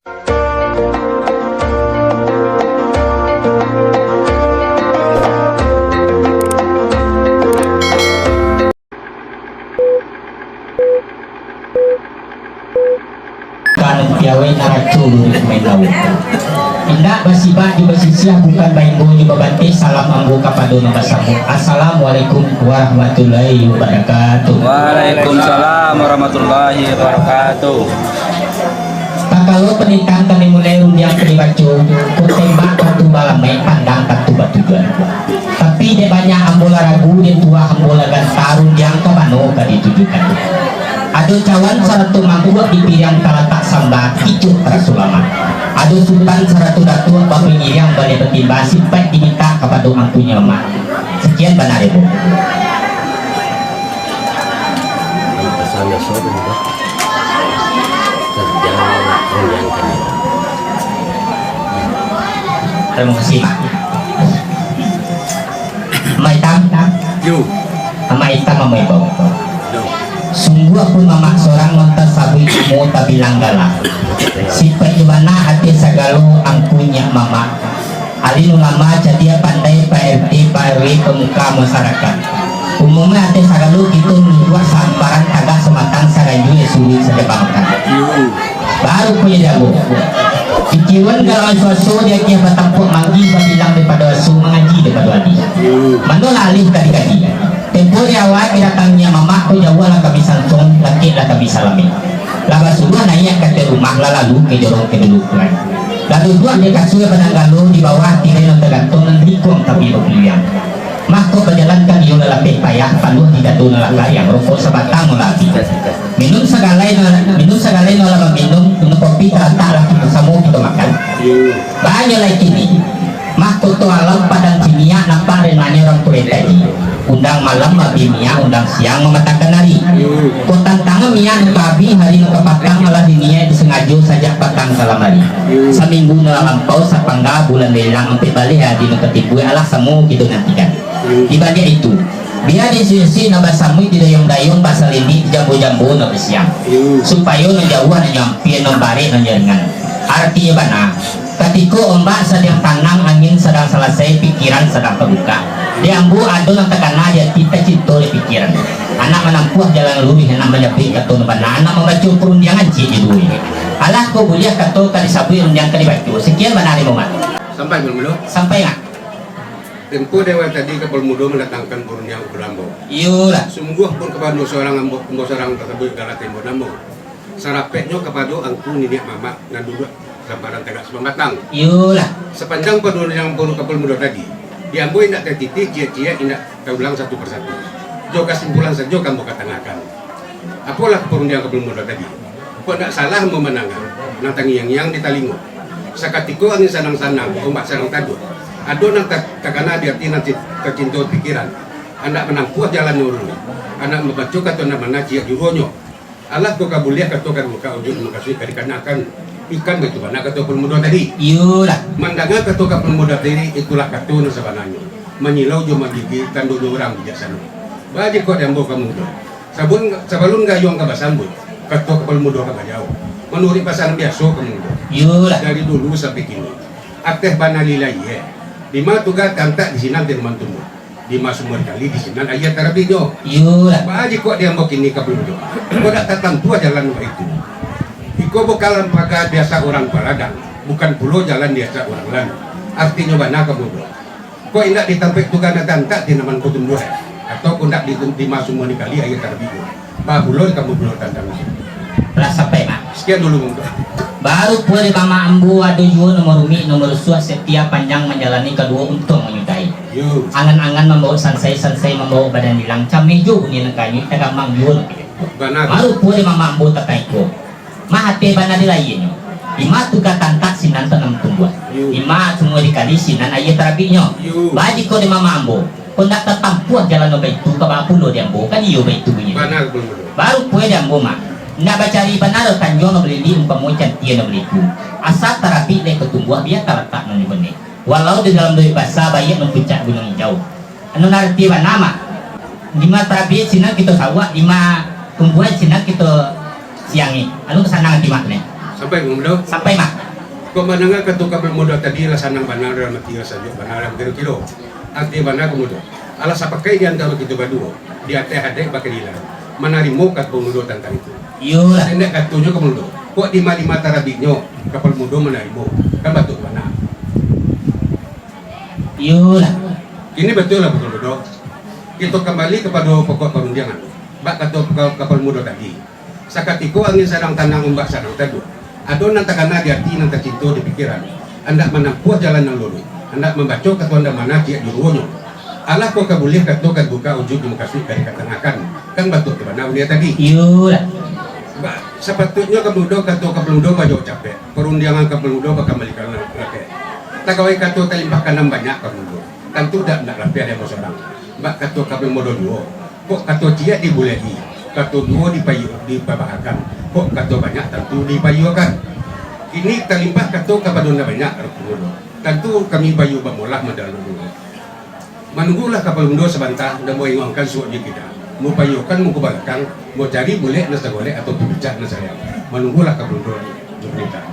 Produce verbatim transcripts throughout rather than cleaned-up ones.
Kan piawai naraco luruih main lauik. Indak basibak jo basisiah, bukan baimbo jo babateh, salam ambo kapado nan basamuik. Assalamualaikum warahmatullahi wabarakatuh. Waalaikumsalam warahmatullahi wabarakatuh. Takalo panitahan kami mulai, rundiang ka dibaco, kok tembak tantu balamaik, pandang tantu batujuan. Tapi dek banyak ambo lah ragu, dek tuah ambo lah ganta, rundiang ka mano ka ditujukan. Ado cawan sarato mangkuak, di piriang talatak samba, icuik taraso lamak. Ado sutan sarato datuak, bapangiriang baleh batimba, sipaik dimintak kapado angkunyo mamak. Sakian bana dek ambo. Pesan biaso tu, Pak. Kerja rundiang ka dibaco. Tarimo kasih, Mak. Amak Itam. Yo. Amak Itam, Amak Ibau. Yo. Sungguah pun mamak sorang, nan tasabuik namo tabilang galak. Sipaik jo bana ateh sagalo angku nyiak mamak. Alim ulama, cadiak pandai, Pak R T, Pak R W, pamuka masarakat. Umumnyo ateh sagalo kito manunjuak sahamparan tagah samatang saranjua suruik sajabang makan. Baru punyo jago. Pikiran galau suaso di agiah batampuak, manggih babilang daripado aso, mangaji daripado alih. Manolah alih kadi-kadi. Tempo di awal kadatang nyiak mamak ko, jauah lah kami sansuang, lakek lah kami salami. Lah basuruah naiak ka ateh rumah, lah lalu ka jorong ka dulu tuan. Lah duduak di kasua pananggalo, di bawah tirai nan tagantuang, nan lingkuang tapi bakiliang. Mako bajalan ka iyo lah lapeh payah, paluah di dado nan lah kariang, rokok sabatang nan lah abih. Minum sagalai nan, minum sagalai nan lah baminum, minum kopi talatak lah kito samo kito makan. Banyak lai kini. Mahkota alam padang ciniak, nampak renahnya urang tuo tadi. Undang malam mabimiak, undang siang mamatangkan ari. Kok tantangan miak nan ka abih, hari nan ka patang, alah diniaik disangajo sajak patang salam ari. Saminggu nan lah lampau, sapangga bulan lelang, ampek baleh ari nan ka tibuik, alah samo kito nantikan. Di baliak itu, bia di sisi nan basamuik, di dayuang-dayuang basalindik, di jambo-jambo nan basiang, supayo nan jauah nan nyo ampia, nan barek nan nyo ringan. Aratinyo bana, katiko ombak sadang tanang, angin sadang salasai, pikiran sadang tabukak. Di ambo ado nan takana di ati, tacinto di pikiran. Anak manampuah jalan luruih, anak manyabuik kato nan bana, anak mambaco parundiangan ciek jo duo. Alah kok buliah kato ka disabuik, rundiang ka dibaco. Sakian bana dek ambo, Mak. Sampai, Mak. Sampai, Mak. Tempo di awal tadi, Kapalo Mudo mandatangkan parundiangan kapado ambo. Iyolah. Sungguah pun kapado ambo sorang, ambo, ambo sorang tasabuik galak tempo namo. Sarapeknyo kapado angku niniak mamak nan duduak sahamparan tagak sabatang makan. Iyolah. Sapanjang parundiangan Kapalo Mudo tadi, di ambo indak tatitih ciek-ciek, indak taulang satu persatu. Jo kasimpulan sajo ka ambo katangakan. Apolah parundiangan Kapalo Mudo tadi? Kok ndak salah ambo mandanga, nan tangiang-ngiang di talingo. Sakatiko angin sanang-sanang, ombak sanang taduah. Ado nan ta-, takana di ati, nan ci-, tacinto pikiran. Anak manampuah jalan nan luruih. Anak mambaco kato nan bana ciek jo duonyo. Alah kok ka buliah kato ka dibuka, ujuik mukasuik ka dikanakan. Ikan baitu bana kato Kapalo Mudo tadi. Iyolah. Mandanga kato Kapalo Mudo tadi, itulah kato nan sabananyo. Manyilau jo magigi, tandonyo urang bijaksano. Baa jikok di ambo Kapalo Mudo. Sabun, sabalun gayuang ka basambuik, kato Kapalo Mudo ka bajawab. Manuruik pasan biaso Kapalo Mudo. Iyolah. Dari dulu sampai kini, ateh bana di layie, dima tuga tantak di sinan tanaman tumbuah. Dima sumua dikali di sinan aia tarabiknyo. Iyolah. Baa jikok di ambo kini Kapalo Mudo. Kok dak tatampuah jalan baitu. Iko bukanlah paga biaso urang paladang, bukan pulo jalan biaso urang lalu. Aratinyo bana Kapalo Mudo. Kok indak di tampek tuga nan tantak tanaman ko tumbuah, atau kok indak di, dima sumua dikali aia tarabiknyo. Baa pulo di Kapalo Mudo tantang itu. Lah sampai, Mak. Sakian dulu, Mak. Baru pulo di mamak ambo, ado juo nan marumik, nan marusuah, satia panjang manjalani, kaduo untuang manyudahi. Yo. Angan-angan mambaok sansai, sansai mambaok badan ilang, cameh juo bunyi nan kanyuik, tagamang juo nan kanyuik. Bana. Baru pulo di mamak ambo tantang iko. Mah ateh bana di layienyo. Dima tuga tantak sinan tanaman tumbuah. Yo. Dima sumua dikali sinan aia tarabiknyo. Yo. Baa jikok di mamak ambo, kok ndak tatampuah jalan nan baitu, ka baa pulo di ambo, kan iyo baitu bunyinyo. Bana, Kapalo Mudo. Baru pulo di ambo, Mak. Ndak bacari bana doh tanjuang nan balilik, umpamo cantia nan baliku. Asa tarabik lai ka tumbuah, bia talatak nan di bane. Walau di dalam doib basa, baiak nan puncak gunuang ijau. Anu nan arati bana, Mak. Dima tarabik sinan kito sauak, dima tumbuah sinan kito siangi. Anu ka sanang ati Mak tu neh. Sampai, Kapalo Mudo? Sampai, Mak. Kok mandanga kato Kapalo Mudo tadi, lah sanang bana dalam ati, lah sajuak bana dalam kiro-kiro. Arti bana, Kapalo Mudo, alah sapakaik di antaro kito baduo, di ateh adaik bakadilan, manarimo Kapalo Mudo tantang itu. Iyolah. Indak katonyo Kapalo Mudo, kok dima-dima tarabiknyo Kapalo Mudo manarimo, kan batuak bana. Iyolah. Kini batuak lah, Kapalo Mudo. Kito kambali kapado pokok parundiangan. Bak kato Ka-, Kapalo Mudo tadi, sakatiko angin sadang tanang, ombak sadang taduah. Ado nan takana di ati, nan tacinto di pikiran. Andak manampuah jalan nan luruih, andak mambaco kato nan bana ciek juruonyo. Alah, kok ka buliah kato ka dibuka, ujuik jo mukasuik ka dikatangakan. Kan batuak tu bana buliah tadi. Iyolah. Ba-, sapatuiknyo Kapalo Mudo, kato Kapalo Mudo bajawab capek. Parundiangan Kapalo Mudo bakambalikan lakek. Tagak kato talimpah ka nan banyak Kapalo Mudo. Tantu dak, dak rapiah dek ambo surang. Bak kato Kapalo Mudo juo, kok kato ciek dibulehi, kato duo dipayu-, dipabahakan, kok kato banyak tantu dipayuakan. Kini talimpah kato kapado nan banyak Kapalo Mudo. Tantu kami payu bamolah mandalulu. Manunggulah Kapalo Mudo sabanta, nan ambo ingokan suok jo kida. Ambo payuakan muko balakang, ambo cari bulek nan sagolek atau picak nan sariang. Manunggulah Kapalo Mudo jo parintah.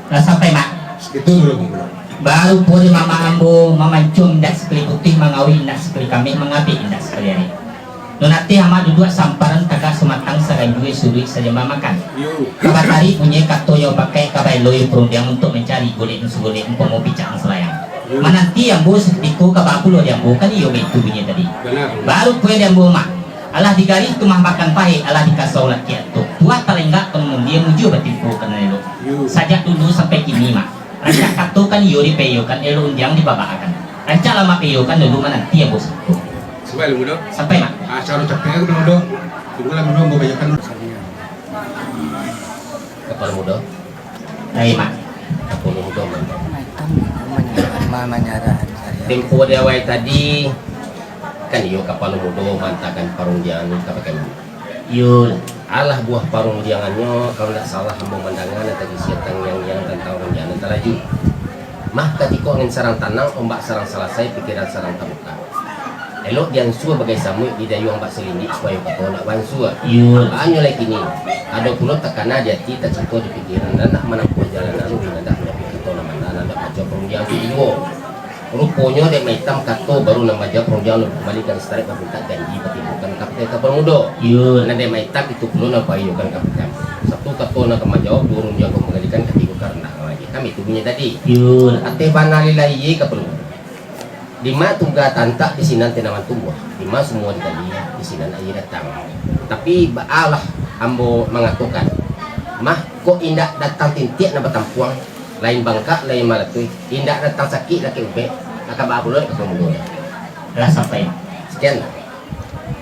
Lah sampai, Mak? Itu dulu, Kapalo Mudo. Barupo dek mamak ambo, mamancuang indak sakali putuih, mangawik indak sakali kameh, mangabek indak sakali arek. Nan ateh amak duduak samparan, tagak sumatang, saganjua suruik sajambah makan. Yo. Ka batarik bunyi kato yo pakai, ka baeloi parundiang untuak mancari bulek nan sagolek, umpamo picak nan salayang. Yo. Mananti ambo sakutiko, ka bapulo di ambo, kan iyo baitu bunyi tadi. Bana. Barupo dek ambo, Mak. Alah digarih tu mah makan pahek, alah dikasau lakek atok. Tuah talenggak ka nan mulia, mujua batimpo ka nan elok. Yo. Sajak dulu sampai kini, Mak, rancak kato kan iyo dipaiyokan, elok undiang dibabakakan. Rancak lah Mak paiyokan dulu, mananti ambo sakutiko. Sampai, Kapalo Mudo? Sampai, Mak. Ah, caro capek, Kapalo Mudo. Tunggulah, Mudo, ambo paiyokan dulu. Kapalo Mudo. Lai, Mak. Kapalo Mudo, Mak. Tempo di awai tadi, kan iyo Kapalo Mudo maantakan parundiangan ka bakeh. Iyo. Alah buah parundiangannyo, kalau ndak salah ambo mandanga nan tadi siang tangiang-ngiang tantang rundiangan nan talaju. Mah katiko angin sarang tanang, ombak sarang salasai, pikiran sarang tabuka. Elok diansua bagai samuik, didayuang bak salindik, supayo kato ndak baansua. Iyo. Apaanyo lai kini, ado pulo takana di ati, tacinto di pikiran, nan nak manampuah jalan lalu, nan nak manyabuik kato nan bana, nan nak baco parundiangan tu juo. Ruponyo dek Maitam kato baru nan baja, parundiangan alun kumbalikan, satarik bamintak janji, batimbokan Kapiten Kapalo Mudo. Iyo. Nan dek Maitam itu pulo nan paiyokan Kapiten. Satu kato nan ka manjawab, duo rundiang ka kumbalikan, katigo ka randah lai. Kan itu bunyi tadi. Iyo. Ateh bana lilaie Kapalo Mudo. Dima tungga tantak, di sinan tanaman tumbuah, dima sumua digali, di sinan aia datang. Tapi baalah ambo mangatokan, mah kok indak datang tintiak nan batampuang, lain bangkak, lain malatuih, indak datang sakik lakek ubek, ka baa pulo dek Kapalo Mudo. Lah sampai. Sakian lah.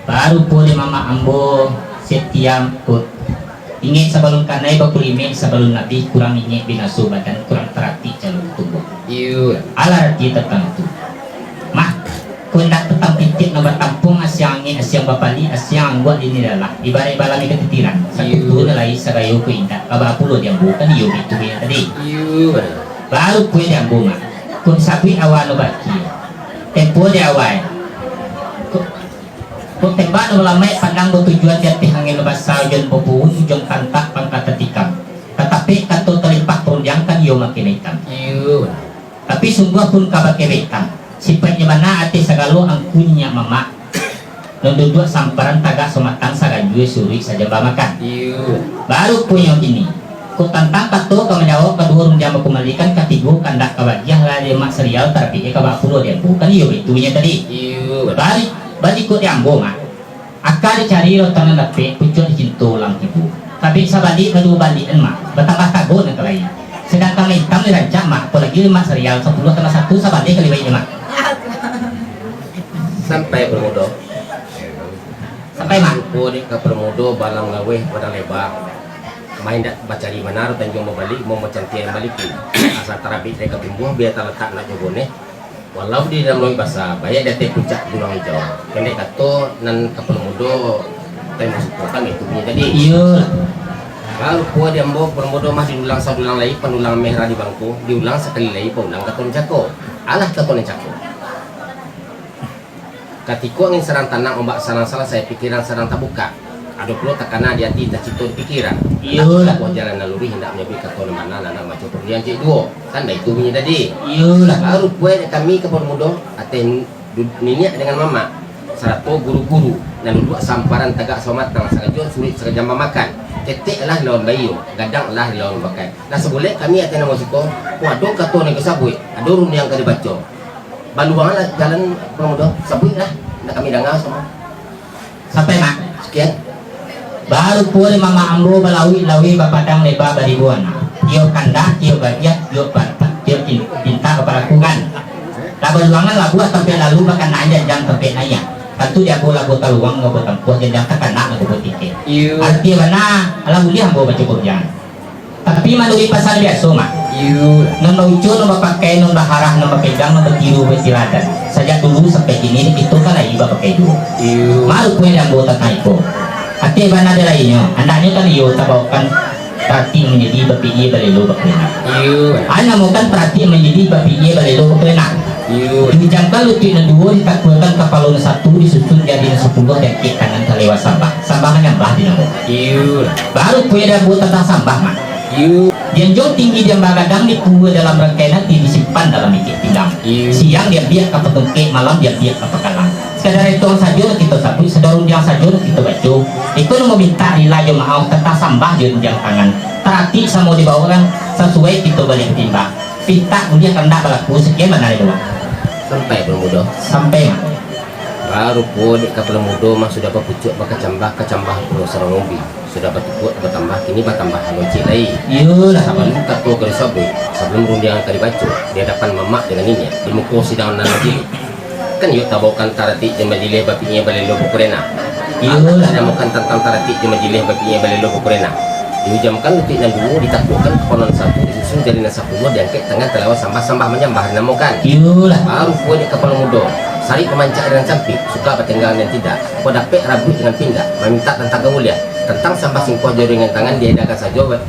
Barupo dek mamak ambo, satiok ko, ingek sabalun kanai, bakulimek sabalun abih, kurang ingek binaso badan, kurang taratik jalur tumbuah. Iyo. Alah arati tantang itu. Mah, kok indak tatang tintiak nan batampuang, asiang angek, asiang bapaliak, asiang angguak lini lalah, ibaraik balami katitiran, satu Iyo. turun lai sagayo ko indak, ka baa pulo di ambo, kan iyo baitu bunyi tadi. Iyo. Barupo dek ambo, Mak, kok sabuik awal no bakia, tempo di awal. Kok Kok tembak nan balamaik, pandang batujuan, di ateh angin nan basa, ujan babuwun, ujuang tantak pangka tatikam. Tatapek kato talimpah parundiang, kan iyo makin itam. Iyo. Tapi sungguah pun ka bakeh baitam. Sipaiknyo bana ateh sagalo, angku niniak mamak. Nan duduak samparan, tagak sumatang, saganjua suruik sajambah makan. Iyo. Baruponyo kini. Kok tantang kato ka manjawab, kaduo rundiang bakumbalikan, katigo kandak ka bagiah, lah dek Mak Sarial, tarapik ka baa pulo di ambo, kan iyo baitu bunyi tadi. Iyo. Bari, bari kok di ambo, Mak. Aka dicari rotan nan dapek, pucuak dicinto ulang tibo. Tabik sabalik kaduo baliak, Mak, batambah tago nan ka lai. Sadangkan Maitam lai rancak, Mak, apolai Mak Sarial, sapuluah tambah satu, sabaleh ka libaiknyo, Mak. Sampai Kapalo Mudo. Sampai, Mak. Rupo dek Kapalo Mudo, balang laweh, balang leba. Main dak bacari bana, tanjuang babalik, mau macantiak balikin. Asa tarabik dari katumbuah, bia talatak nak jo boneh. Walau di dalam lauik basa, baiak di ateh puncak gunuang ijau. Pendek kato, nan Kapalo Mudo, tai masuko kan itu bunyi tadi. Iyo. Lalu puah di ambo, Kapalo Mudo mah diulang sadulang lai, panulang merah di bangko, diulang sakali lai, paulang kato nan cako. Alah kato nan cako. Katiko angin sadang tanang, ombak sadang salasai, pikiran sadang tabuka. Ado pulo takana di ati, tacito di pikiran. Iyolah. Buah jalan nan luruih, indak manyabuik kato nan bana, nan maco parundiang cek juo. Kan baitu bunyi tadi. Iyolah. Baru puai dek kami kapalo mudo, ateh du-, niniak dengan mamak, sarato guru-guru, nan duduak samparan tagak samatang, sarajo suruik sarajam bamakan. Keteklah dilawan baiyo, gadanglah dilawan bakai. Lah sabulek kami ateh namo siko, kok ado kato nan ka sabuik, ado rundiang ka dibaco. Baluanglah jalan kapalo mudo, sabuiklah, nak kami danga samo. Sampai, Mak. Sakian. Baru pulo mamak ambo balauik-lauik bapadang leba baribuan. Tiok kandah, tiok gagiah, tiok pantak, tiok kin-, pintak bapalakukan. Lah baluangan labuah tampek lalu, bakanaan janjang tampek naiak. Tantu di ambo labuah taluang, labuah tampuah, janjang takana labuah tikeh. Iyo. Arti bana, alah buliah ambo bacukuik jan. Tapi manuruik pasan biaso, Mak. Iyo. Nan bauco, nan bapakai, nan baharah, nan bapegang, nan batiru, batiladan. Sajak dulu sampai kini, kito kan lai bapakai juo. Iyo. Baru puai dek ambo tantang iko. Ateh bana dek lainnyo, andaknyo kan iyo tabaokan taratik manjadi bapikia balelo bakulenak. Iyo. Ai namokan taratik manjadi bapikia balelo bakulenak. Iyo. Diujamkan lutuik nan duo, ditakuakan kapalo nan satu, disusun jadi nan sapuluah, diangkek tangan salewa sambah. Sambah manyambah dinamo. Iyo. Baru puai dek ambo tantang sambah, Mak. Iyo. Dianjuang tinggi, diambagadang, dikua dalam rangkaian ati, disimpan dalam ikiak pinggang. Iyo. Siang diambiak ka patungkek, malam diambiak ka pakalang. Sakadar etongan sajo nan kito sabuik, sakadar rundiang sajo nan kito baco. Iko nan mamintak rila jo maoh, tantang sambah jo rundiang tangan. Taratik samo dibaokan, sasuai kito baliak batimbang. Pintak buliah kandak balaku, sakian bana dek ambo. Sampai kapalo mudo. Sampai, Mak. Baru pulo dek kapalo mudo mah sudah bapucuak bakacambah, kacambah pulo sarang ubi. Sudah batukuak batambah, kini batambah loncek lai. Iyolah. Sabalun kato ka disabuik, sabalun rundiang ka dibaco, di adapan mamak dengan niniak, di muko sidang nan majilih. Kan iyo tabaokan taratik jo majilih, bapikia balelo bakulenak. Iyolah. Dinamokan tantang taratik jo majilih, bapikia balelo bakulenak. Diujamkan lutuik nan duo, ditakuakan kapalo nan satu, disusun jadi nan sapuluah, diangkek tangan salewa sambah, sambah manyambah dinamokan. Iyolah. Baru pulo dek kapalo mudo, sarik mamancak dengan campik, suka batenggang dengan tidak, kok dapek rabuik dengan pindak, mamintak tantang ka buliah, tantang sambah singkoh jo rundiang tangan, diedakan sajo, ba-,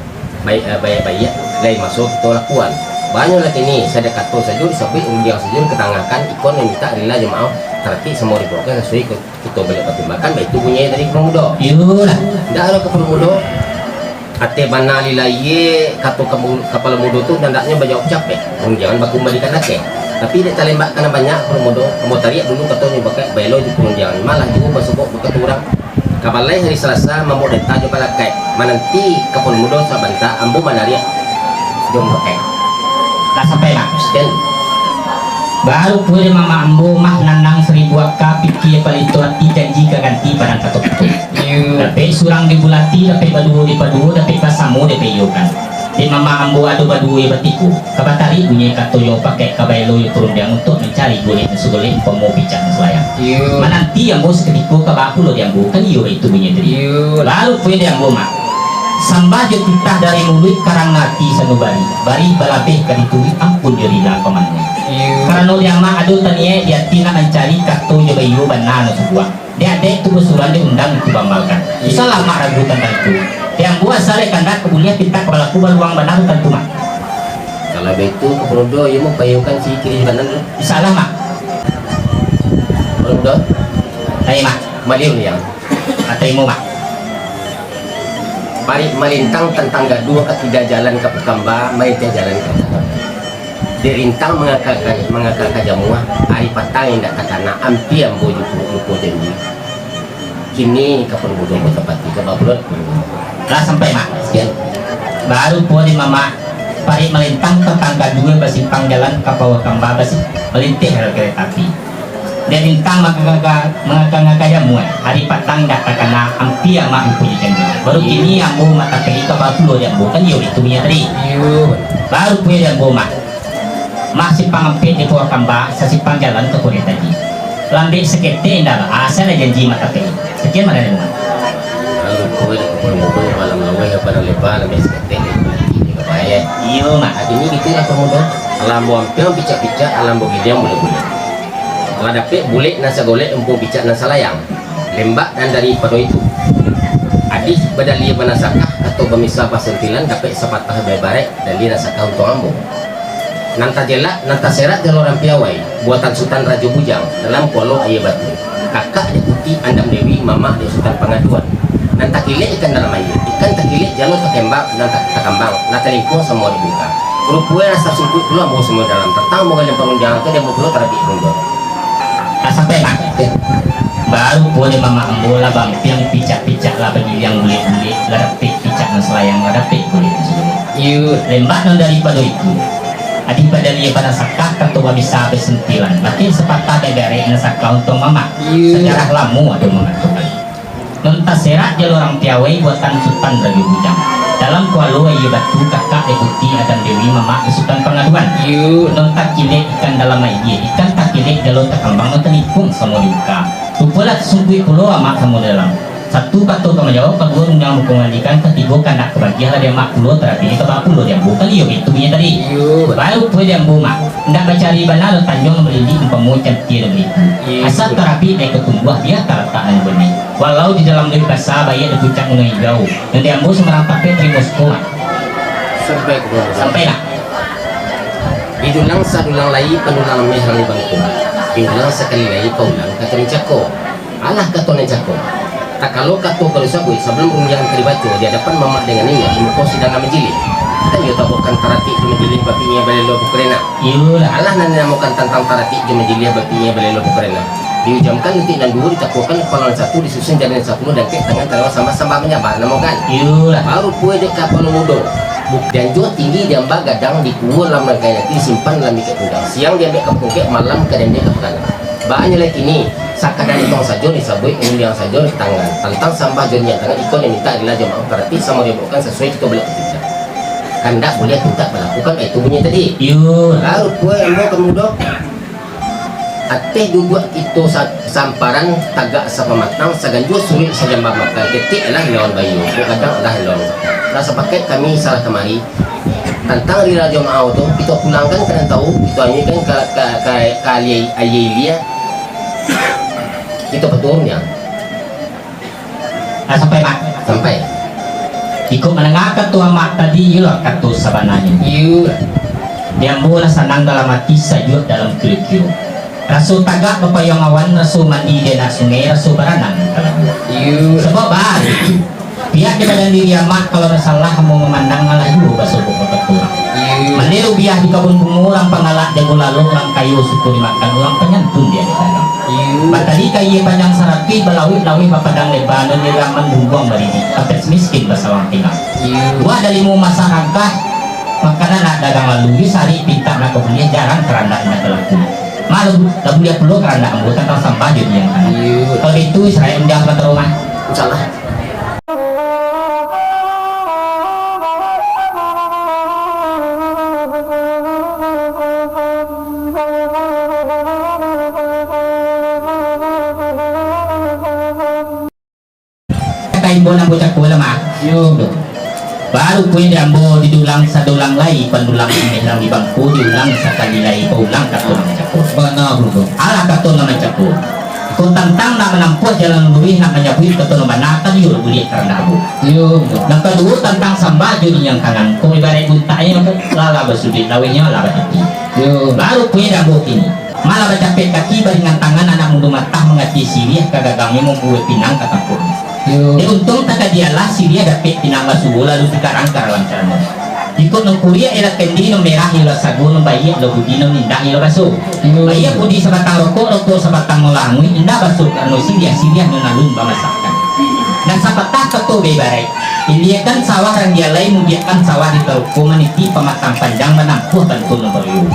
bai-, eh, baiak-baiak, lai maso kito lakuan. Banyak lah kini, sadek kato sajo disabuik, rundiang sajo dikatangahkan, iko nan mintak rila jo maoh, taratik samo dibaokan sasuai ka-, kito baliak batimbangkan, baitu bunyi tadi kapalo mudo. Iyolah. Ndak ado kapalo mudo. Ateh bana lilaie kato kamu-, kapalo mudo tu, andaknyo bajawab capek. Rundiangan bakumbalikan lakeh. Tapi dek talembak ka nan banyak kapalo mudo, ambo tariak dulu katonyo bakeh baelo jo parundiangan. Malah juo basokok bakaturang. Ka balai hari Salasa, mambaok data jo balakaik. Mananti kapalo mudo sabanta, ambo manariak jo bakeh. Lah sampai, Mak. Sekian. Baru pulo dek mamak ambo mah, nanang saribu aka, pikia palito ati, janji ka ganti padang kato-kato. Iyo. Dapek surang dibulati, dapek baduo dipaduo, dapek basamo dipaiyokan. Dek mamak ambo ado baduo iyo batigo, ka batarik bunyi katonyo, pakai ka baelo iyo parundiang untuak mancari golek nan sagolek, umpamo picak nan salayang. Iyo. Mananti ambo sakutiko, ka baa pulo dek ambo, kan iyo itu bunyi tadi. Iyo. Baru pulo dek ambo, Mak. Sambah jo titah dari muluik, karang nan ati sanubari. Barih balabeh ka dituruik, ampun jo rila pamanuah. Iyo. Karano di amak ado taniaik di ati, nak mancari kato jo baiyo bana nan sabuah. Dek adek tu basuruan, dek undang tu baambalkan. Iyo. Usahlah Mak ragu tantang itu. Dek ambo asa dek kandak ka buliah, pintak ka balaku, baluang bana tantu, Mak. Kalau baitu, kapalo mudo, iyo mah paiyokan si kiri kanan tu. Usahlah, Mak. Kapalo mudo. Lai, Mak. Maliun yang. Atai mu, Mak. Parik malintang tantang gaduah, ka tidak jalan ka Pakamba, mainteh jalan ka Pakamba. Dek rintang mangaka ka, mangaka ka jamuah, ari patang indak takana, ampia ambo lupo, lupo janji. Kini kapalo mudo ambo tapati, ka baa pulo. Lah sampai, Mak. Sekian. Baru pulo dek mamak, parik malintang tantang gaduah, basimpang jalan ka Pakamba, basi-, malinteh rel kareta api. Dek rintang mangaka-ngaka, mangaka-ngaka jamuah, ari patang indak takana, ampia ambo lupo jo janji. Baru kini ambo matakai, ka baa pulo dek ambo, kan iyo itu bunyi tadi. Iyo. Baru pulo dek ambo, Mak. Mah simpang ampek di Pakamba, sasimpang jalan ka Kuliah Taji. Lambek saketek indak baa, asa lah janji matakai. Sakian mah dari rumah. Lalu kue di kapalo mudo, malam laweh, padang leba, lambek saketek, di kapalo mudo. Iyo, Mak. Kini kito lah kapalo mudo. Alah ambo ampiang picak-picak, alah ambo giliang bulek-bulek. Lah dapek bulek nan sagolek, umpamo picak nan salayang. Lembak nan daripado itu, adih badalia banasakah, kato bamisa basantilan, dapek sapatah babarek, dalia nasakah untuang ambo. Nan tajelak, nan taserak jalua rampiawai, buatan Sutan Rajo Bujang, dalam kualo aia batu. Kakak dek Puti Andam Dewi, mamak dek Sutan Pangaduan. Nan takilek ikan dalam aia, ikan takilek jalo takembang, nan ta-, takambang, nan talingkuang samo dibungka. Rupo e lah sasungkuik pulo ambo samo dalam, tantang ambo galiang parundiangan ko di ambo pulo tarabik rundo. Lah sampai, Mak? Baru pulo dek mamak ambo lah bampiang picak-picak lah bagiliang bulek-bulek, lah dapek picak nan salayang, lah dapek bulek nan salayang. Iyo. Lembak nan daripado itu, Adi Padalia banasakah, kato bamisa basentilan, makin sapatah dagarek nan sakah untuang mamak. Iyo. Sajarah lamo ado mangatokan. Nan taserak jalo urang piawai buatan Sutan Rajo Bujang. Dalam kualo aia batu kakak dek Puti Adam Dewi mamak basutan pangaduan. Iyo. Nan takilek ikan dalam aia, ikan takilek jalo takambang nan talingkuang samo di muka. Rupo lah tasungkuik pulo amak samo dalam. Satu kato ka manjawab, kaduo rundiang muko mangandikan, katigo kandak ka bagiah lah di amak pulo, tarabik ka bak pulo di ambo, kali iyo itu bunyi tadi. Iyo. Baru pulo di ambo, Mak. Ndak bacari bana lo tanjuang nan balilik umpamo cantia nan baliku. Iyo. Asa tarabik naiak ka tumbuah, bia talatak nan bani. Walau di dalam luik basa, baiak di puncak gunuang ijau. Nan di ambo sumbarang tapek tarimo suko, Mak. Sampai ka Sampai lah. Didulang sadulang lai, pandulang meh rami bangkung. Diulang sakali lai, paulang kato nan cako. Alah kato nan cako. Takalo kato ka disabuik, sabalun rundiang ka dibaco di adapan mamak dengan niniak di muko sidang nan majilih. Kan iyo tabokan taratik jo majilih, bapinia balelo bukurena. Iyolah. Alah nan dinamokan tantang taratik jo majilih, bapinia balelo bukurena. Diujamkan lutik nan duo, ditakuakan kapalo nan satu, disusun jari nan sapuluah, dangkek tangan talewat sambah-sambah manyambah, namokan. Iyolah. Baru pulo dek kapalo mudo. Buk-, dianjuang tinggi, diamba gadang, dikubua dalam rangkaian ati, disimpan dalam ikek pinggang. Siang diambiak ka pungkek, malam ka diambiak ka pangana. Banyo lai kini, sakadar nitong sajo disabuik, rundiang sajo ditangan. Tantang sambah jo rundiang tangan, iko nan mintak rila jo maaf, barati samo diabuikkan sasuai kito balak katidak. Kandak buliah pintak balaku, kan itu bunyi tadi. Iyo. Baru pulo ambo ka mudo. Ateh duduak kito sa-, samparan, tagak sapamatang, saganjua suruik sajamba makan, ketek lah lawan bayo, kok gadang lah lawan. Lah sapakaik kami salah kamari, tantang rila jo maaf tu, kito pulangkan ka nan tau, kito anyuikan ka, ka, ka, ka alia, aia ilia, kito paturunnyo. Lah sampai, Mak? Sampai. Iko mandanga kato amak tadi, iyolah kato sabananyo. Iyo. Di ambo lah sanang dalam ati, sajuak dalam kiro-kiro. Raso tagak bapayuang awan, raso mandi di anak sungai, raso baranang di talago. Iyo. Sabab baa itu? Pihak di badan diri amak, kalau ndak salah, ambo mamandang alah juo basobok bakato urang. Iyo. Mandeh rubiah di kabun bungo, urang pangalak jago lalok, urang kayo suko dimakan, urang panyantun diagiah dagang. Iyo. Batali ka aia panjang saratuih, balauik-lauik bapadang leba, nan di raman bumbuang baridik, tampek miskin basawang tingga. Iyo. Buah dalimo masak rangkah, makanan nak dagang lalu, di sari pintak nak ka buliah, jarang karandak indak talaku. Malu, lah buliah pulo karandak ambo tantang sambah jo rundiang tangan. Iyo. Kalau baitu, sarayo rundiang samantaro mah. Insyaallah. Ka imbau nan bocako lah, Mak. Iyo, tu. Baru pulo di ambo didulang sadulang lai, pandulang ameh rami bangko, diulang sakali lai, paulang kato nan bocako. Bana, tu. Alah kato nan bocako. Kok tantang nak manampuah jalan luruih, nak manyabuik kato nan bana, kan iyo buliah karandak ambo. Iyo, tu. Nan kaduo tantang sambah jo rundiang tangan, kok ibaraik buntaknyo, lah, lah basuduik, lawehnyo lah batiti. Iyo. Baru pulo di ambo kini. Malah bacapek kaki baringan tangan, anak mudo matah mangati siriah ka gagangnyo, mambuwek pinang ka tangkuaknyo. Iyo. Dek untuang takadialah siriah dapek pinang basuo lalu dikarang ka dalam carano. Jikok nan kuriak iyolah kendi, nan merah iyolah sago, nan baiak lo budi, nan indah iyolah baso. Iyo. Baiak budi sabatang rokok, rokok sabatang molah anguih, indah baso karano siriah, siriah nan alun bamasakkan. Nan sapatah kato baibaraik, iliakan sawah randia lai, mudiakkan sawah di taruko, maniti pamatang panjang, manampuah bantuak nan baruyo.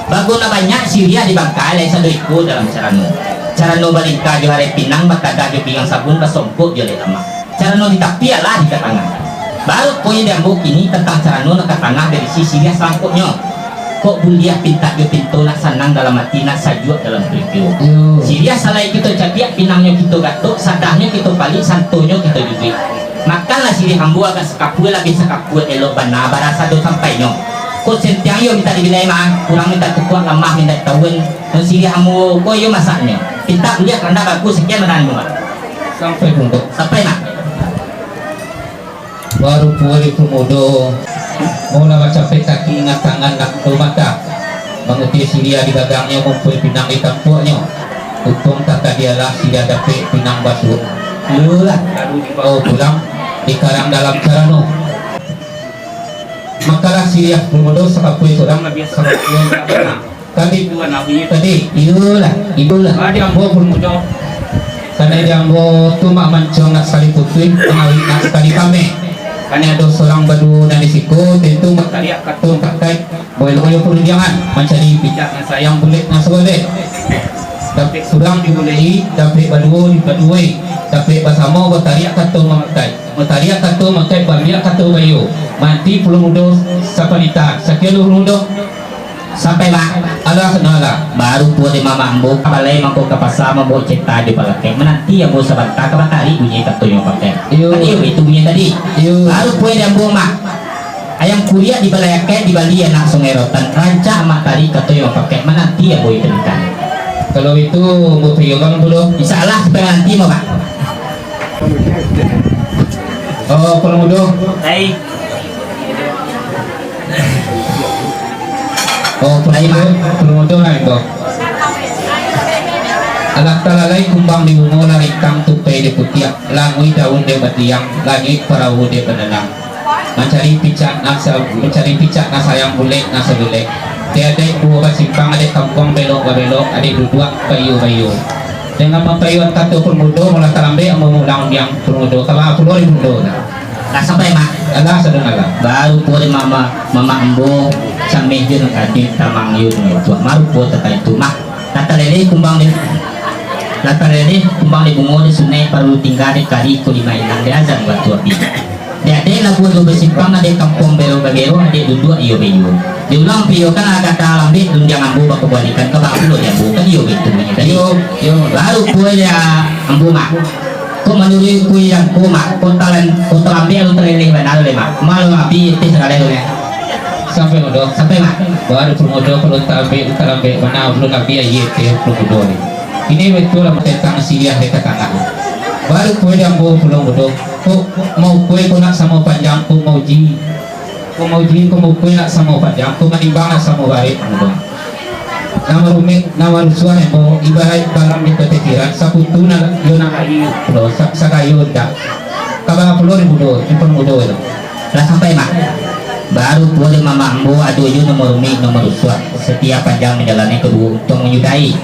Bago nan banyak siriah di bangkai, lai sado iko dalam carano. Carano balingka jo arai pinang, batadah jo pinggang sabun, basongkok jo alek lamak. Carano di tapi alah di ka tangah. Baru poin di ambo kini tantang carano nan ka tangah, barisi siriah salangkoknyo. Kok buliah pintak jo pinto, nak sanang dalam ati, nak sajuak dalam kiro-kiro. Iyo. Siriah salai kito cabiak, pinangnyo kito gatok, sadahnyo kito palik, santonyo kito jujuik. Makanlah siriah ambo agak sakapua, labiah sakapua, elok bana, barasa do sampainyo. Kok sentiang iyo mintak dibilai mah, kurang mintak tukuak, lamah mintak ditawun, nan siriah ambo ko iyo masaknyo. Pintak buliah karandak bagus, sakian bana ambo mah. Sampai pungguak. Sampai mah. Baru pulo di pamudo, mula bacapek kaki ingat tangan nak ka rumah ka. Mangutih siriah di gagangnyo, mambuwek pinang di tangkuaknyo. Untuang takadialah siriah dapek pinang basuo. Iyolah. Oh, pulang dikarang dalam carano. Makalah siriah pun mudo sakapui surang labiah sakapui. Kami dua nawi tadi, iyolah, iyolah. Di ambo pun mudo. Karena di ambo tu mak mancong nak sakali putuih, nawi nak sakali pameh. Karena ado surang baduo nan di siko, tentu matariak kato pakai. Boleh-boleh parundiangan, mancari picak nan sayang bulek nan sabaleh. Dapek surang dibuleki, dapek baduo dipaduoi, dapek basamo batariak kato mamakai. Batariak kato mamakai, bamiak kato baiyo. Manti puluah mudo sapanita. Sakian dulu puluah mudo. Sampai, Mak. Alah, sudah alah. Baru puo di mamak ambo, ka balai mangko ka pasa mambaok ceta jo palakek. Mananti ambo sabanta ka batarik bunyi katonyo pakai. Iyo. Tadi itu bunyi tadi. Iyo. Baru puo di ambo, Mak. Ayam kuriak di balai akek dibali anak Sungai Rotan, rancak amak tari kato yang pakai mananti ambo itu nikah. Kalau itu, ambo pai bang dulu. Insya Allah, sampai nanti, Mak. Oh, kalau mudo. Hai. Oh, kalau mudo, kalau mudo, nah, itu. Alah talalai kumbang di bungo, larikang tupai di putiak, languik daun di batiang, langik parahu di banelang. Mancari picak nan sa-, mancari picak nan sayang bulek, nan sabulek. Tiadai duo basimpang, adek kampuang belok babelok, adek duduak baiyo-baiyo. Dengan mampaiyoan kato pun mudo, malah talambek ambo mulang diang pun mudo, kaba pulo di mudo. Lah sampai, Mak? Alah, sadang alah. Baru puo di mama, mama ambo, sameh jo nan kacil, tamang yo nan tuah. Baru puo takah itu, Mak. Lah taleleh kumbang di, lah taleleh kumbang di bungo di sunai, paralu tingga di kali, ko lima ilang di azan waktu api. Di adek labuah duo basimpang, adek kampuang bero bagero, adek duduak iyo baiyo. Diulang piyo kan agak talambek, rundiang ambo bakabalikan, kaba pulo di ambo kan iyo baitu bunyi tadi. Iyo, iyo. Baru puo di ambo, Mak. Kok manuruik ku yang ko, Mak, kok talan-, kok talambek alun taleleh bana lai, Mak. Malah abih teh sakali tu, ya. Sampai mudo. Sampai, Mak. Baru pun mudo, kalau talambek, talambek bana, alun abih aia teh pun mudo ni. Ini betul lah tentang siriah di tatangah. Baru kue di ambo pulo mudo. Kok mau kue kok nak samo panjang, kok mau ji. Ko mauji, ko maukui nak samo panjang, ko manimbang nak samo barek, mudo. Nan marumik, nan marusuah ambo, ibaraik balam di patikiran, sakutu nan, yo nan lai, mudo, sa-, sagayo indak. Kaba pulo di mudo, di pun mudo tu. Lah sampai, Mak. Baru pulo di mamak ambo, ado juo nan marumik, nan marusuah. Satiok panjang manjalani kaduo untuang manyudahi.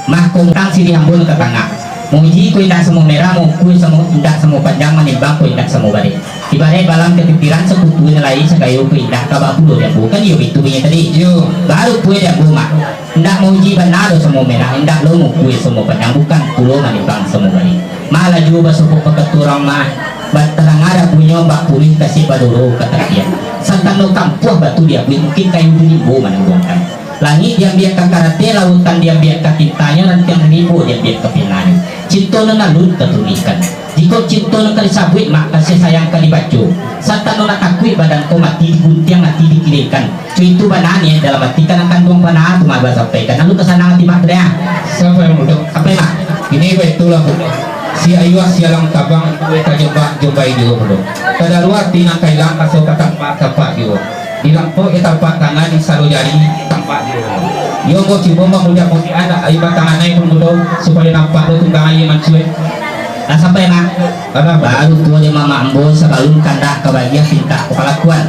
Mah ko tang siriah ambo nan ka tangah. Mauji ko indak samo merah, maukui samo indak samo panjang, manimbang ko indak samo barek. Ibaraik balam katitiran, sakutu nan lai, sagayo ko indak, kaba pulo di ambo. Kan iyo baitu bunyi tadi? Iyo. Baru pulo di ambo, Mak. Indak mauji bana doh samo merah, indak lo maukui samo panjang, bukan pulo manimbang samo barek. Malah juo basopok bakatu urang mah, batadanga bunyo bak puluah kasih badoro katakian. Satando kampuah batu diabuik, mungkin kayu di rimbo manangguangkan. Langik diambiak ka karate, lautan diambiak ka tintanyo, rantiang rimbo diambiak ka penanyo. Cinto nan alun tatulihkan. Jikok cinto nan ka disabuik, Mak, kasiah sayang ka dibaco. Satando nak takuik badan ko mati diguntiang, ati dikilekan. Cuitu bana ni, dalam ati kan kanduang bana tu, Mak, basampaikan. Lalu ka sanang ati, Mak, tu deh. Sampai, Mak. Sampai, Mak. Ini baitulah, Mak. Si ayuah sialang tabang, kue tajebak jumbai juo, Mak. Tadaruah ati nan ka ilang, kaso ka tampak, tampak juo. Di lampok di tampak tangan, di salo jari tampak juo. Yo, ambo cubo mamudiak-mudiak anak aia batang anai pun mudo, supayo nampak do tunggang aia mancua. Lah sampai, Mak? Alah, Mak. Baru tuo di mamak ambo sabalun kandak ka bagiah pintak kapalakuan.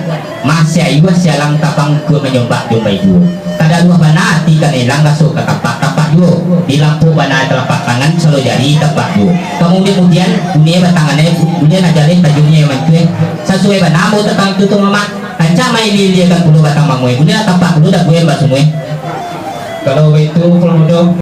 Mah si ayuah sialang tabang kue manyombak jumbai juo. Tadaruah bana ati ka ilang, kaso ka tampak, tampak juo. Di lampok bana talapak tangan, salo jari tampak juo. Kamudian-mudian, bunyi batang anai, bunyi aja leh tajunyo mancua. Sasuai bana ambo tantang tu, tu, Mamak. Rancak mailia-iliakan pulo batang mangoi, buliah tampak pulo daguang basungui. Kalau baitu, pulang mudo.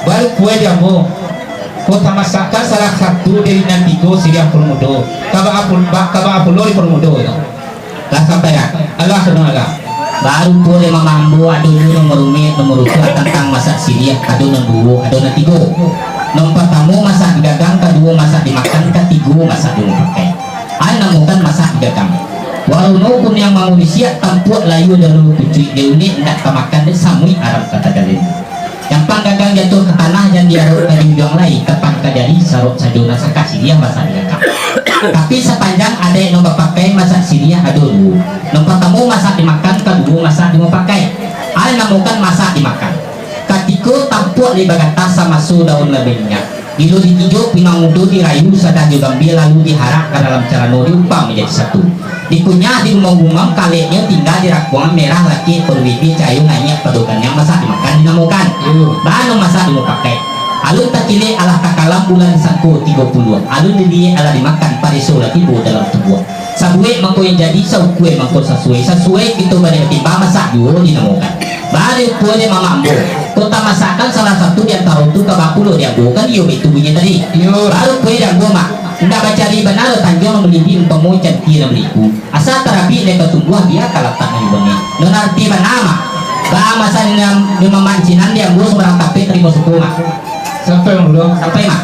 Baru puai di ambo. Ko tamasakkan salah satu dari nan tigo siriah pulo mudo. Kaba apul-, ba-, kaba pulo di pulo mudo tu. Lah sampai lah. Alah, sudah alah. Baru pulo di mamak ambo ado juo nan marumik, nan marusuah tantang masak siriah, ado nan duo, ado nan tigo. Nan partamo masak digagang, kaduo masak dimakan, katigo masak dipakai. An namokan masak digagang. Walau no kuniang mangurisiak, tampuak layu daun pucuik, di unik indak tamakan, di samuik aram ka tajalin. Jampang gagang jatuah ka tanah, jan diarok ka di ujuang lai, tapan ka jari, sarok sajo nan sakah, siriah masak di gagak. Tapi sapanjang adaik nan bapakai, masak siriah ado duo. Nan partamo masak dimakan, kaduo masak dimapakai. Alun namokan masak dimakan. Katiko tampuak lai bagatah, samaso daun lai bainyia. Bilo dikijok pinang mudo dirayu, sadah jo gambia lalu diharak ka dalam carano, diumpang manjadi satu. Dikunyah digumam-gumam, kaleknyo tingga di rakuang, merah lakek paruik, cahayo ngaiak pado kaniang, masak dimakan dinamokan. Iyo. Baa nan masak dimapakai. Alun takilek alah takalam, bulan disangko tigo puluah. Alun diliek alah dimakan, pareso lah tibo dalam tubuah. Sabuek mangko yang jadi, saukua mangko sasuai. Sasuai kito baliak batimbang, masak juo dinamokan. Baru pun dek mamak ambo, kota masakan salah satu di antaro tu, ka bapulo di ambo, kan iyo itu bunyi tadi. Iyo. Baru pun dek ambo, mak, indak bacari bana lo tanjuang nan balindi, umpamo canti nan baliku. Asa tarabik dek ka tumbuah, bia ka latak nan bangih. Non arti bana, mak. Ba masa ni, ni mamak cinan di ambo sumbarang tapek tarimo suko, mak. Sampai, Mak. Sampai, Mak.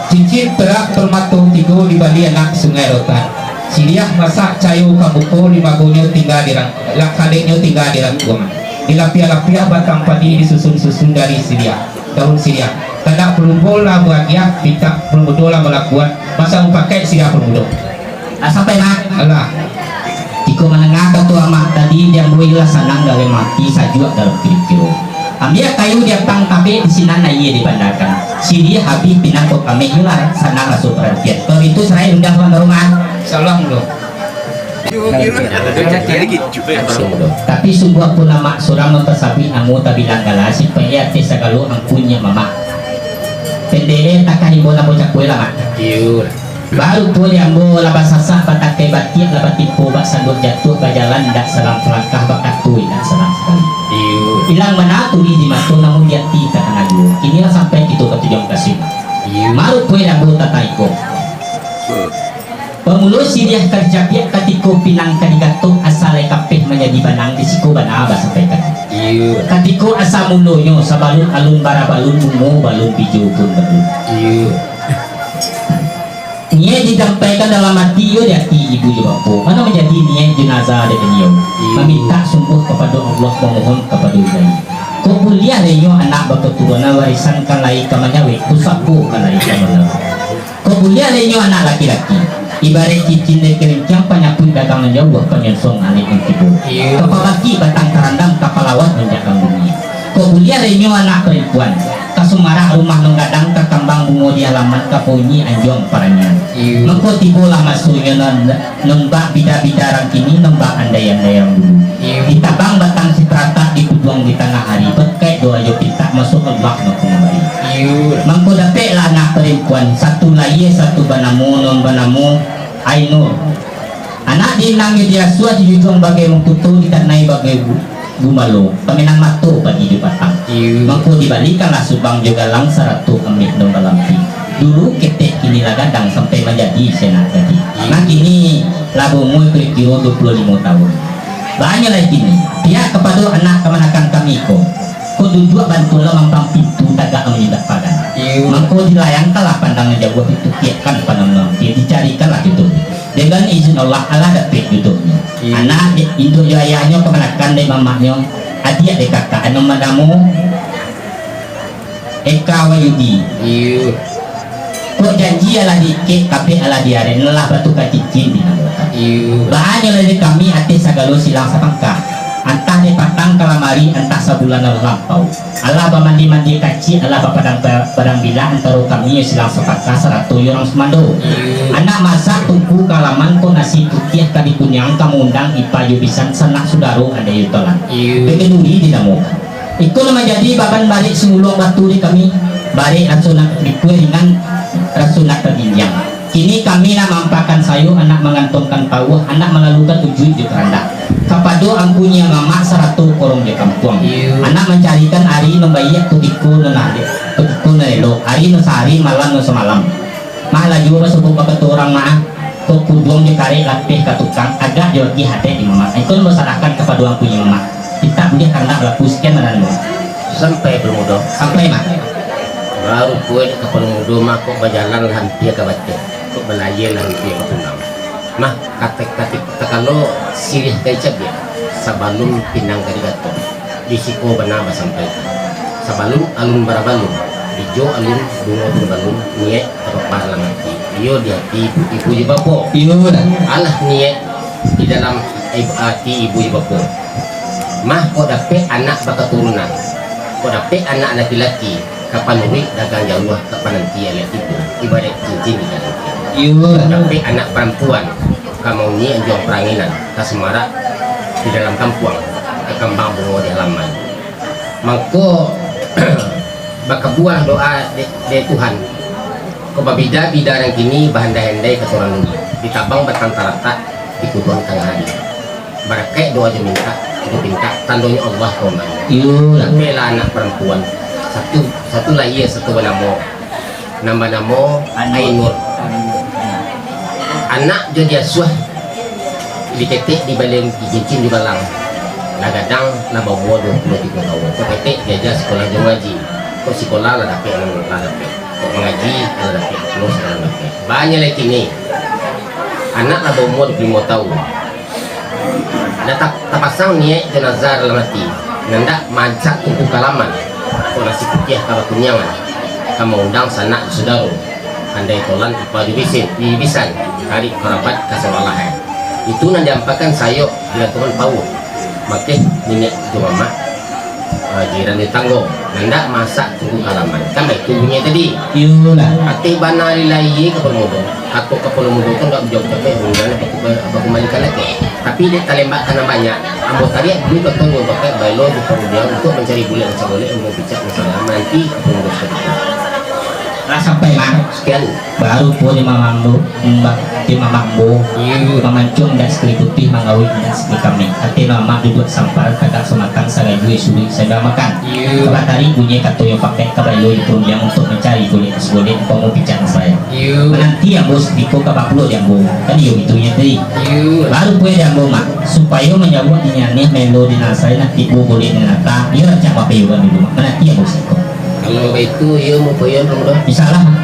Cincin perak permato tigo dibali anak Sungai Rotan. Siriah masak cayo ka muko, limagonyo tingga di rang-, lak-, kaleknyo tingga di rangkuang. Dilapiah-lapiah batang padi, disusun-susun dari siriah, daun siriah. Tandak palumbo lah baagiah, pitak palumbo lah balakuan, masak mupakaik siriah palumbo. Lah sampai, Mak? Alah. Jikok mandanga kato amak tadi, di ambo iyolah sanang dalam ati, sajuak dalam kiro-kiro. Ambiak kayu di apang tabek, di sinan aia dipandakan. Siriah abih pinang kok ameh, iyolah sanang raso parantian. Kalau itu, sarai undiang tuan rumah. Salam dulu. Tapi sungguah pun amak surang nan tasabuik namo, tabilang gala, sipaik ateh sagalo angkunya mamak. Pendek e takah imbau namo cakui lah, Mak. Iyo. Baru pun di ambo lah basasak, batakai batiak lah batimpo, bak sanduak jatuah bajalan, indak salang salangkah, bakato indak salang sakali. Iyo. Ilang bana turih di mato, namun di ati takana juo. Kini lah sampai kito ka tujuan mukasuik. Iyo. Baru pun di ambo tataiko. Pamulo siriah ka dicabiak, katiko pinang ka digatok, asa lai kapeh manjadi banang, di siko bana basampaikan. Iyo. Katiko asa mulonyo, sabalun alun bara balun, bungo balun, bijo pun balun. Iyo. Niaik disampaikan dalam ati, iyo di ati ibu jo bapo. Mano manjadi niaik jenazah dari baliau. Iyo. Mamintak sungguah kapado Allah, mamohon kapado Ilahi. Kok buliah lai nyo anak bakaturunan, warisan kan lai ka manyawek, pusako kan lai ka malawak. Kok buliah lai nyo anak laki-laki, ibaraik cincin dari karinciang, panyapuik datang nan jauah, panyonsong alek nan tibo. Iyo. Ka pabakik batang tarandam, ka palawan manjak bumi. Kok buliah lai nyo anak parampuan, ka sumarak rumah nan gadang, ka kambang bungo di halaman, ka paunyi anjuang parangian. Iyo. Mangko tibolah masonyo nan, nan bak bida-bida rang kini, nan bak andai-andai rang dulu. Iyo. Ditabang batang siparatak, dikuduang di tangah ari, bakaik doa jo pintak, masuak Allah nan ka mambari. Iyo. Mangko dapeklah anak parampuan, satu lahia, satu banamo, nan banamo Ainur. Anak di inang diasuah, dijujuang bagai mangkuto, ditanai bagai gu-, gumalo, pamenang mato pagi jo patang. Iyo. Mangko dibalikanlah subang jo galang, sarato ameh nan balampi. Dulu ketek, kini lah gadang, sampai manjadi sanak gadih. Iyo. Nah, kini lah baumua kiro-kiro duo puluah limo taun. Banyak lai kini, pihak kapado anak kamanakan kami ko. Kok duduak bantulah mampang pintu, tagak manjindak pagan. Iyo. Mangko dilayangkanlah pandang nan jauah, ditukiakkan pandang nan ampia, dicarikanlah jodoh. Dengan izin Allah, alah dapek jodohnyo. Iyo. Anak di-, induak jo ayahnyo kamanakan dari mamaknyo, adiak dari kakak, anu manamo Eka Wahyudi. Iyo. Kok janji alah diikek, kabek alah diaren, lah batuka cincin di namo. Iyo. Bahanyo lah dari kami ateh sagalo silang sapangka. Antah dari patang ka lamari, antah sabulan lah lampau. Alah bamandi-mandi kacik, alah bapadang, padang bilah antaro kami jo silang sapangka sarato jo urang sumando. Iyo. Anak masak tungku ka halaman, kok nasi putiah ka dikunyang, ka maundang ipa jo bisan, sanak sudaro andai jo talan. Iyo. Bikanduri dinamokan. Iko nan manjadi baban barek singuluang batu di kami, barek raso nan pikua ringan, raso nan taginjang. Kini kami nak maampakan sayo, anak mangantongkan pauah, anak malalukan ujuik jo karandak. Kapado angku nyiak mamak sarato korong jo kampuang. Iyo. Anak mancarikan ari nan baiak, kutiko nan alek, kutiko nan elok, ari nan sahari, malam nan samalam. Mah lah juo basuo bakato urang mah, kok kuduang jo karek lapeh ka tukang, agak jo agiah adaik di mamak. Itu nan basadahkan kapado angku nyiak mamak. Indak buliah kandak balaku sakian nan anu. Sampai Palung Mudo. Sampai, Mak. Baru kuaik ka Palung Mudo, mah kok bajalan lah ampia ka bateh, kok balayia lah ampia ka pulau. Mah, katek-katek takalo siriah ka dicabiak, sabalun pinang ka digatok, di siko bana basampaikan. Sabalun alun barabalun, ijo alun bungo pun balun, niaik tabapar dalam ati. Iyo di ati ibu, ibu jo bapo. Iyo lah. Alah niaik di dalam ib-, ati ibu jo bapo. Mah kok dapek anak bakaturunan, kok dapek anak laki-laki, ka panuruik dagang jauah ka pananti alek tibo, ibaraik cincin di dalam tiang. Iyo lah. Kok dapek anak parampuan, ka mauni anjuang paranginan, ka samarak di dalam kampuang, ka kambang bungo di halaman. Mangko, bakabuah doa dek, dek Tuhan. Kok babida-bida nan kini, bahandai-handai kato urang dulu. Ditabang batang taratak, dikubuang tangah ari. Barakaik doa jo mintak, jo pintak, tandonyo Allah ka umahnyo. Iyo. Dapeklah anak parampuan. Satu, satu lahia, satu banamo. Nan banamo Ainur. Anak jo diasuah, diketek di baleh, dicincin di balang. Lah gadang, lah baumua duo puluah tigo taun. Kok ketek diaja sikolah jo mangaji. Kok sikolah lah dapek, lah dapek. Kok mangaji, lah dapek. Terus lah dapek. Banyak lai kini. Anak lah baumua duo puluah limo taun. Lah ta-, tapasang niaik jo nazar dalam ati, nandak maancak tungku ka laman, kok nasi putiah ka bakuniangan, ka maundang sanak jo sudaro, andai tolan ipa jo bisin, bibisan, karib karabat ka sawalahan. Itu nan diampakan sayok di lantungan pauik, makeh niniak jo mamak, ah, jiran di tanggo, nandak maancak tungku ka laman. Kan baitu bunyinyo tadi. Iyolah. Ateh bana lai ka pamudo. Kato kapalo mudo tu ndak manjawab capek, buliah lah baku-, bakumbalikan lagi. Tapi dek talembak ka nan banyak, ambo tariak dulu kato nyo bakal baelo jo parudiang untuak mancari bulek nan sagolek, ambo picak nan sagolek, mananti kapalo mudo sakali. Lah sampai, Mak. Sekian. Baru pulo di mamak ambo, mbak, di mamak ambo, Iyo. Mamancuang indak sakali putih, manggawik indak sakali kameh. Ateh mamak duduak sampal, tagak samatang, sagajuah suruik sandal makan. Iyo. Kabatari bunyinyo kato nyo pakai, ka baelo jo parudiang untuak mancari bulek nan sagolek, ambo picak nan sagolek. Iyo. Mananti ambo satiko ka bapulo di ambo. Kan iyo bitunyo tadi. Iyo. Baru pulo di ambo, Mak, supayo manjabuik niniak maelo di nan sagolek, nak tibo bulek di nan ata, iyo rancak mapaiyokan dulu, Mak. Mananti ambo satiko. Kalau baitu, iyo mupaiyokan dulu. Insyaallah, Mak.